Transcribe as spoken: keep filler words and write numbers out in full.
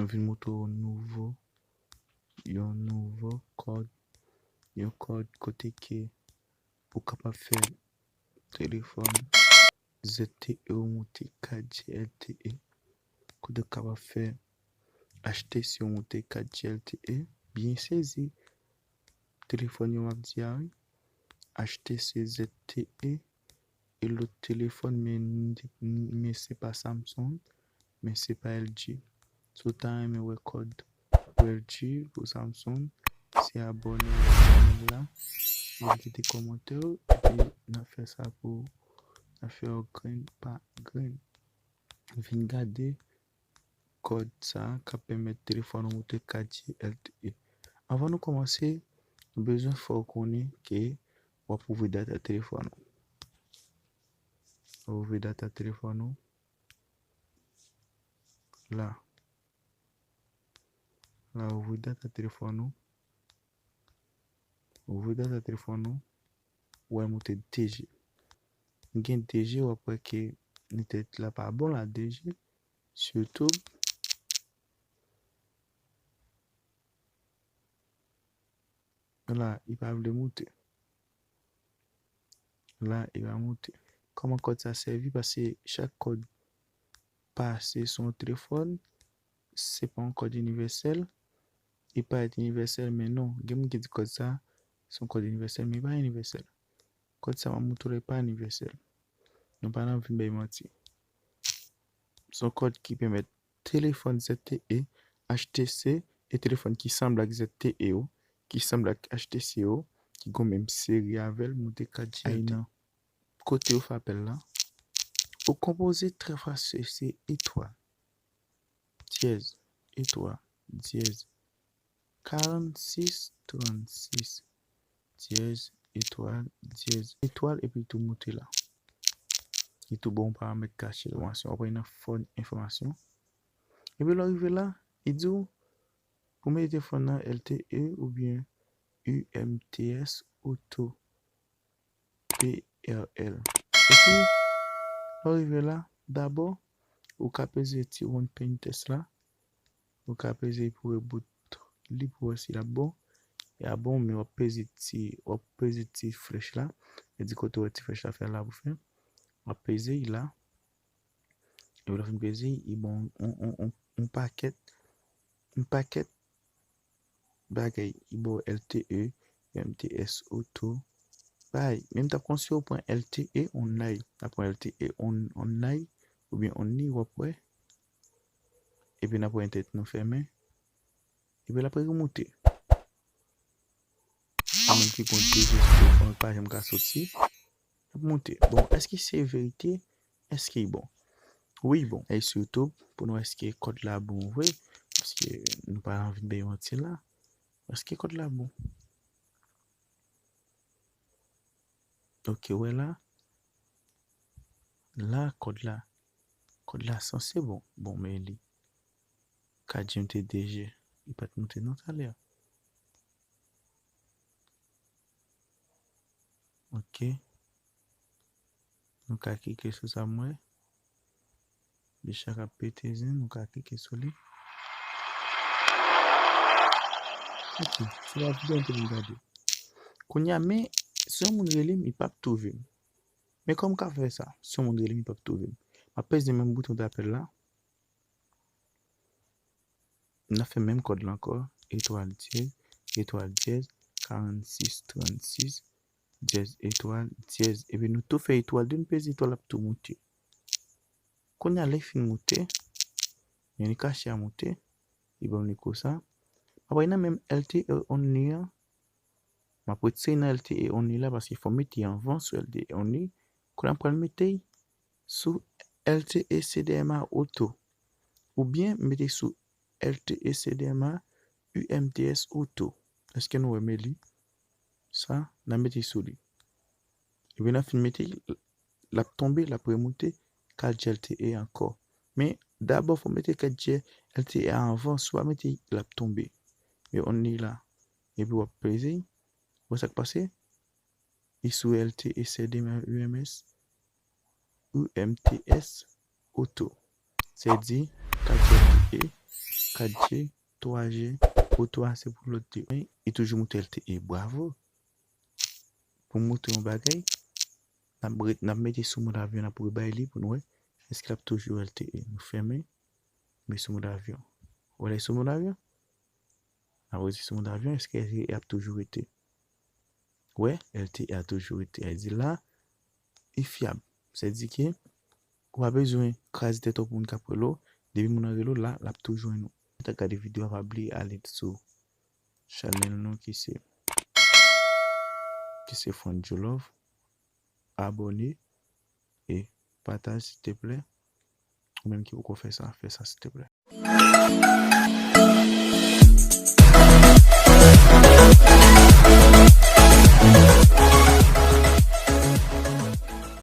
Vin montre w nouvo, yon nouvo kòd, yon kòd kote ke ou kapab fè telefòn Z T E ou moute kat G L T E, kote ou kapab fè H T C ou moute kat G L T E. Byen sezi, telefòn yo m ap di a wi, H T C Z T E, e lòt telefòn, men, men se pa Samsung, men se pa L G. Si w ta renmen wè kòd pou L G, pou Samsung, se abòne ak chanèl la, e kite kòmantè w, epi n ap fè sa pou, n ap fè w grenn pa grenn. Vin gade kòd sa a k ap pèmèt telefòn ou moute kat G L T E. Anvan nou kòmanse, nou bezwen fè w konnen ke w ap ouvri data telefòn ou. W ap ouvri data telefòn ou. La. La, ouvri data telefòn ou. Ouvri data telefòn ou. Ou wè moute de G. M gen de G, w ap wè ke nèt la pa bon la, de G. Sirtou, la, li pa vle moute. La, li pa moute. Kòman kòd sa sèvi? Paske chak kòd pase sou yon telefòn, se pa yon kòd inivèsèl. Li parèt inivèsèl, men non. Gen moun ki di kòd sa, se yon kòd inivèsèl, men li pa inivèsèl. Kòd sa, m ap montre w, li pa inivèsèl. Nou pa nan vin bay manti. Se yon kòd ki pèmèt telefòn Z T E, H T C, e telefòn ki sanble ak Z T E yo, ki sanble ak H T C yo, ki gon menm seri avè l, moute kat G L T E. Ay nan kote yo fè apèl la. Ou konpoze trè fasil, se etwal, dyèz, etwal, dyèz, karannsis, trannsis, dyèz, etwal, dyèz, etwal, epi tou moute la. Li tou ba w yon paramèt kache enfòmasyon. W ap wè nan fon enfòmasyon. Epi lè w rive la, li di w pou mete telefòn nan L T E oubyen U M T S Auto P R L. Epi, lè w rive la, dabò, ou ka peze ti wonn pen tès la. Ou ka peze pou reboot li pou wè si l ap bon. Li ap bon, men w ap peze ti, w ap peze ti flèch la. Li di kote w wè ti flèch la fè la pou fè. W ap peze li la. Epi lè w fin peze, li ba w yon, yon, yon, yon pakèt, yon pakèt bagay. Li ba w L T E, M T S Auto. Bay, menm tan konsi w pran L T E only. N ap pran L T E on-, only, oubyen only, w ap wè. Epi n ap wè entèt nou fèmen. Epi l ap remoute. Ou menm ki gon de G sou telefòn ou pa janm ka soti. L ap moute. Bon, èske se verite? Èske l bon? Wi, bon. Al sou YouTube pou nou wè èske kòd la bon vre. Paske nou pa anvi bay manti la. Èske kòd la bon? Ok, wè la. La, kòd la. Kòd la sanse bon. Bon, men li. Ka di m te de G. Li pa t moute non talè. Ok. Nou ka klike sou sa m wè. Bicha k ap pete zen, nou ka klike sou li. Ok, se pa videyo m te vin gade. Kounye a, men, si yon moun rele m, li p ap twouve m. Men kòman m ka fè sa? Si yon moun rele m, li p ap twouve m. M ap peze menm bouton d apèl la. N ap fè menm kòd la ankò. Etwal dyèz, etwal dyèz, karannsis, trannsis, dyèz, etwal, dyèz. Epi nou tou fè etwal, depi n peze etwal, l ap tou moute. Kounye a, lè l fin moute, men li kache a moute, li ban m li konsa. Apre, nan menm L T E only an, m ap retire nan L T E only la, paske fò m mete anvan sou L T E only. Kounye a, m pral mete sou L T E C D M A Auto. Oubyen, m mete sou L T E C D M A U M T S Auto. Èske nou wè, men li? Sa, n a mete sou li. Epi n a fin mete, l ap tonbe, l ap remoute kat G L T E ankò. Men, dabò, fò mete kat G L T E a anvan, si w pa mete, l ap tonbe. Men only la. Epi w ap peze, wè sa k pase? Li sou L T E C D M A U M S, U M T S Auto. Sèdi kat G L T E, kat G, twa G, oto a se pou lòt de. Men, li toujou montre L T E. Bravo! Pou m montre yon bagay, n ap ret, n ap mete sou mòd avyon, n ap rebay li pou n wè èske l ap toujou L T E. Nou fèmen, met sou mòd avyon. Ou wè l sou mòd avyon? N ap rete sou mòd avyon, èske L T E ap toujou rete? Wè, L T E a toujou rete. Sa vle di la, li fyab. Sa vle di ke ou pa bezwen kraze tèt ou pou moun k ap rele w. Depi moun nan rele w la, l ap tou jwenn ou. Ou ta gade videyo a, pa bliye ale sou chanèl nou ki se ki se Franjo Love. Abòne e pataje silteplè. Ou menm ki poko fè sa, fè sa silteplè.